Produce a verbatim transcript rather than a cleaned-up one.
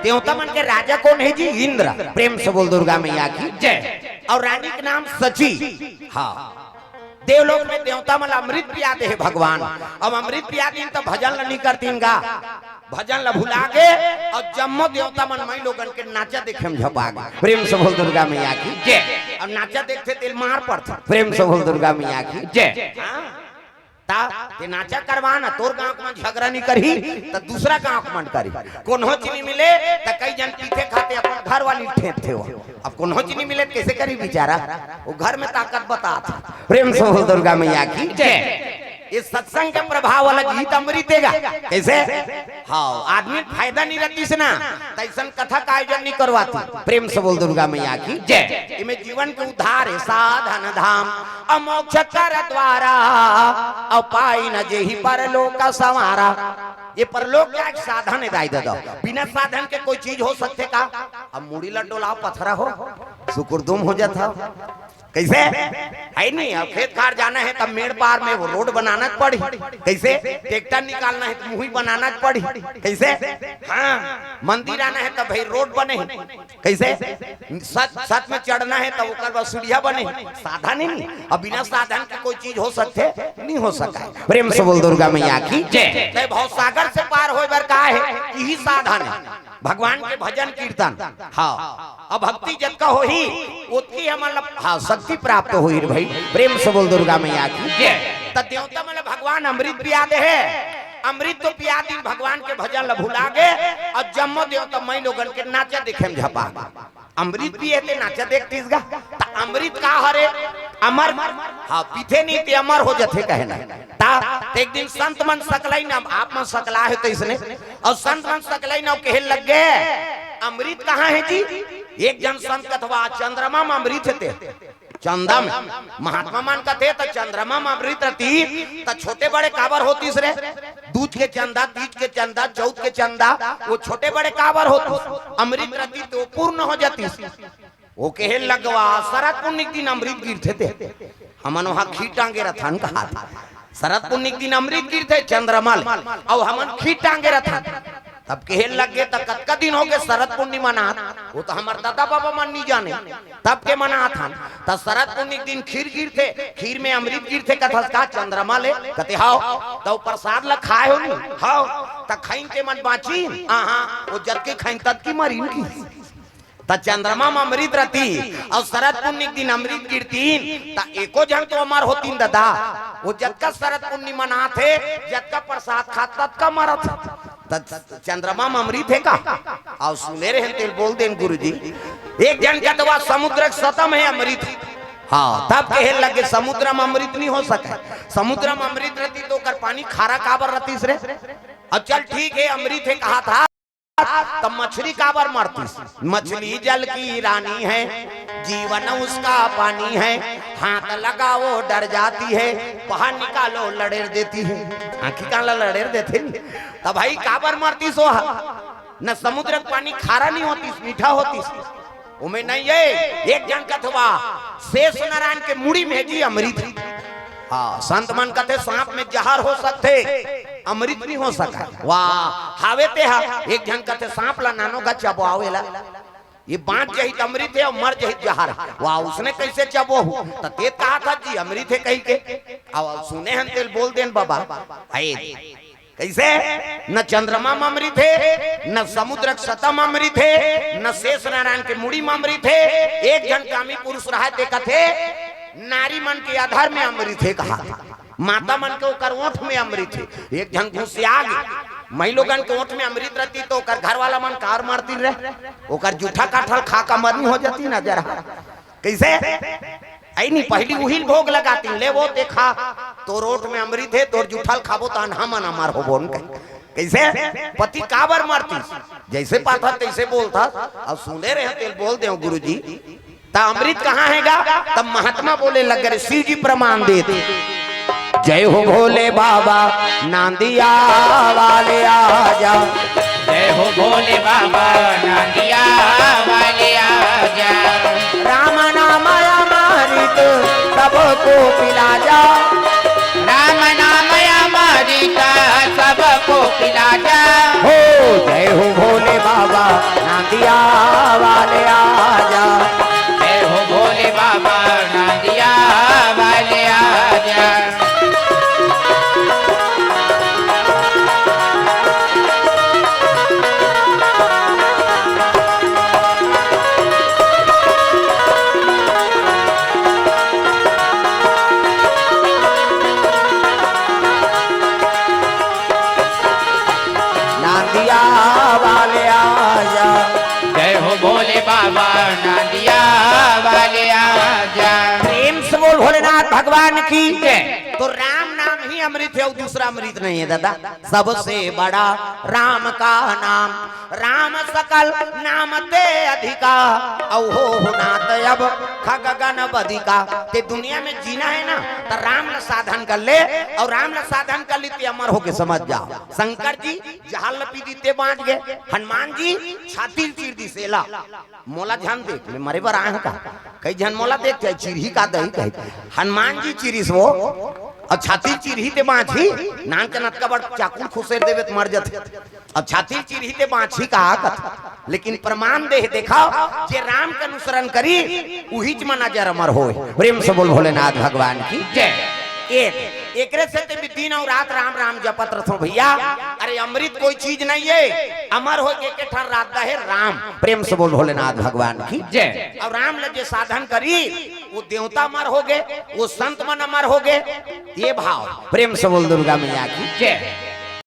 देवता मन के राजा कोन हे जी? इंद्र। प्रेम से बोल दुर्गा मैया की जय। अउ रानी के नाम सची। हाँ, देवलोक में देवता मन अमृत पिया दे हे भगवान। अब अमृत पिया दिन त भजन ल नइ करतिन गा, भजन ल भुला गे। अउ जम्मो देवता मन माईलोगन के नाचा देखे म झपा गे। प्रेम से बोल दुर्गा मैया की जय। अउ नाचा देखथे तेला मार पड़थे। प्रेम से बोल दुर्गा मैया की जय। हाँ? त ते नाचा करवा ना, तोर गांव के मन झगरा नइ करही त दूसरा गांव के मन करही। कोनो च नइ मिले त कई झन पीथे खाथे, अपन घर वाली ल ठेंपथे हो। अब कोनो च नइ मिले त कइसे करही बिचारा? ओ घर में ताकत बतात हे। प्रेम से बोल दुर्गा मैया की जय। ये सत्संग के प्रभाव वाला गीत अमृत हे गा। कइसे? हाँ, आदमी ल फायदा नइ रतिस ना, त अइसन कथा के आयोजन नइ करवातिन। प्रेम से बोल दुर्गा मैया की जय। एमे जीवन के उद्धार हे, साधन धाम अउ मोक्ष कर द्वारा, अउ पाई न जेहि परलोक संवारा। ये परलोक जाय के साधन हे दाई ददा, बिना साधन के कोई चीज हो सकथे का? अब मुड़ी ल डोलाव, पथरा हो, सुकुरदुम हो जात हव। कइसे? हे नहीं, अब खेत खार जाना हे त मेड़ पार में वो रोड बनाना च पड़ही। कइसे? ट्रैक्टर निकालना हे त मुही बनाना च पड़ही। कइसे? हाँ, मंदिर आना हे त भाई रोड बने हे। कइसे? सत, सत में चढ़ना हे त ओकर बाद सीढ़िया बने हे। साधन हे नहीं, अब बिना साधन के कोई चीज हो सकथे? नइ हो सकय। प्रेम से बोल दुर्गा मैया की जय। त भव सागर से पार होय बर का हे? इही साधन हे। भगवान के भजन कीर्तन। हाँ, अब भक्ति जतका होही, ओतकी हमन ला, हाँ, शक्ति प्राप्त होही रे भाई। प्रेम से बोल दुर्गा मैया की जय। त देवता मन ला भगवान अमृत पिया दे हे। अमृत तो पिया दिन, भगवान के भजन ला भुला गे, अउ जम्मो देवता माईलोगन के नाचा देखे म झपा गे। अमृत पिए ते नाचा देखतिस गा, त अमृत का हरे? अमर। हाँ, पीथे नहीं ते अमर हो जथे कहे ना। त एक दिन संत मन सकलाइन, अब आप मन सकला हे त इसने, अउ संत मन सकलाइन अउ कहे लग गे, "अमृत कहाँ हे जी?" एक झन संत कथे, "वा चंद्रमा म अमृत हे ते।" चंदा में, महात्मा मन कथे, "त चंद्रमा म अमृत रतिस, त छोटे बड़े काबर होतिस रे? दूज के चंदा, तीज के चंदा, चौथ के चंदा, वो छोटे बड़े काबर होतिस? अमृत रतिस त वो पूर्ण हो जातिस।" वो कहे लग गे, "वा शरद पुन्नी के दिन अमृत गिरथे ते, हमन वहाँ खीर टांगे रथन," कहा था। शरद पुन्नी के दिन अमृत गिरथे चंद्रमा ले, अउ हमन खीर टांगे रथन। तब कहे लग गे, "त कतका दिन हो गे शरद पुन्नी मनात?" वो तो हमर दादा बाबा मन नइ जाने, तब के मनात हन। त शरद पुन्नी के दिन खीर गिरथे, खीर में अमृत गिरथे, कथस का चंद्रमा ले? कथे, "हव।" त वो प्रसाद ल खाए हो नी? "हव।" त खइन ते मन बाँचिन? आहा, वो जतके खइन ततकी मरिन की। त चंद्रमा म अमृत रतिस अउ शरद पुन्नी के दिन अमृत गिरतिस, त एको झन तो अमर होतिस ददा। वो जतका शरद पुन्नी मनात हे, जतका प्रसाद खात, ततका मरत हे। त चंद्रमा म अमृत हे का? अउ सुने रहेन तेला बोल देन गुरुजी। एक झन कथे, "वा समुद्र के सतह म हे अमृत।" हाँ, तब कहे लगे, "समुद्र म अमृत नइ हो सकय। समुद्र म अमृत रतिस त ओकर पानी खारा काबर रतिस रे?" अउ चल ठीक हे, अमृत हे कहा था, त मछली काबर मरतिस? "मछली जल की रानी है, जीवन उसका पानी है, हाथ लगाओ डर जाती है, बाहर निकालो लड़ेर देती है।" आँखी कान ला लड़ेर देथे नी। त भाई काबर मरतिस वो ह? न समुद्र के पानी खारा नइ होतिस, मीठा होतिस। ओमे नइ हे। एक झन कथे, "वा शेष नारायण के मुड़ी में जी अमृत हे।" हाँ, संत मन कथे, "सांप में जहर हो सकथे, अमृत नइ हो सकय।" वाह, हावे ते हा। एक झन कथे, "सांप ला नानो गा चबवाओ एला, ये बाँच जही त अमृत हे अउ मर जही त जहर हे।" वाह, उसने कइसे चबोहू? त ते कहा था जी अमृत हे कहिके। अउ सुने हन तेला बोल देन बाबा। आए कइसे? न चंद्रमा म अमृत हे, न समुद्र के सतह म अमृत हे, न शेष नारायण के मुड़ी म अमृत हे। एक झन कामी पुरुष रहय ते कथे, "नारी मन के अधर में अमृत हे," कहा। माता मन के ओकर ओठ में अमृत हे। एक झन घुसिया गे, माईलोगन के ओठ में अमृत रतिस त ओकर घर वाला मन काबर मरतिन रे, ओकर जूठा काठल खा का मरनी हो जातिस ना जरा। कइसे? अइ नहीं, पहिली उही ल भोग लगातिन, "ले वो ते खा, तोर ओठ में अमृत हे, तोर जूठा ल खाबो त अनहा मन अमर होबो न कहि।" कइसे? पति काबर मरतिस? जइसे पाथस तइसे बोलथस। अउ सुने रहेंव तेला बोल देंव गुरुजी। त अमृत कहाँ हे गा? तब महात्मा बोले लग रे, शिव जी प्रमाण देत। जय हो भोले बाबा, नांदिया वाले आजा। जय हो भोले बाबा, नांदिया वाले आजा। राम नाम अमृत सबको पिला जा। राम नाम अमृत सबको पिला जा। हो जय हो भोले बाबा, की जय। तो राम नाम ही अमृत है, और दूसरा अमृत नहीं है दादा। सबसे बड़ा राम का नाम, राम सकल नाम ते अधिका, औ हो हो नात अब खगगन बधिका। ते दुनिया में जीना है ना, तो राम ला साधन कर ले, और राम ला साधन कर ली ते अमर होके समझ जाओ। शंकर जी जहर ल पी दिस ते बाँच गे, हनुमान जी छाती ल चीर दिस एला, मोला झन देख, मैं मरे बर आए हँव का? कई झन मोला देख जाए, चिरही का दही कहे। हनुमान जी चिरिस वो, अउ छाती चिरही ते बाँचही, नान के नतका बड़ चाकू खुसेर देबे त मर जथे। अउ छाती चिरही ते बाँचही का कथे। लेकिन प्रमाण दे हे, देखव, जे राम के अनुसरण करी, उहीच मन अजर अमर होय। प्रेम से बोल भोलेनाथ भगवान की जय। एक, एकरे सेती दिन अउ रात राम राम जपत रथों भैया। अरे अमृत कोई चीज नहीं है, अमर होय के एक ठन रद्दा हे राम। प्रेम से बोल भोलेनाथ भगवान की जय। अउ राम ल जे साधन करी, वो देवता अमर होगे, वो संत मन अमर होगे। ये भाव, प्रेम से बोल दुर्गा मैया की जय।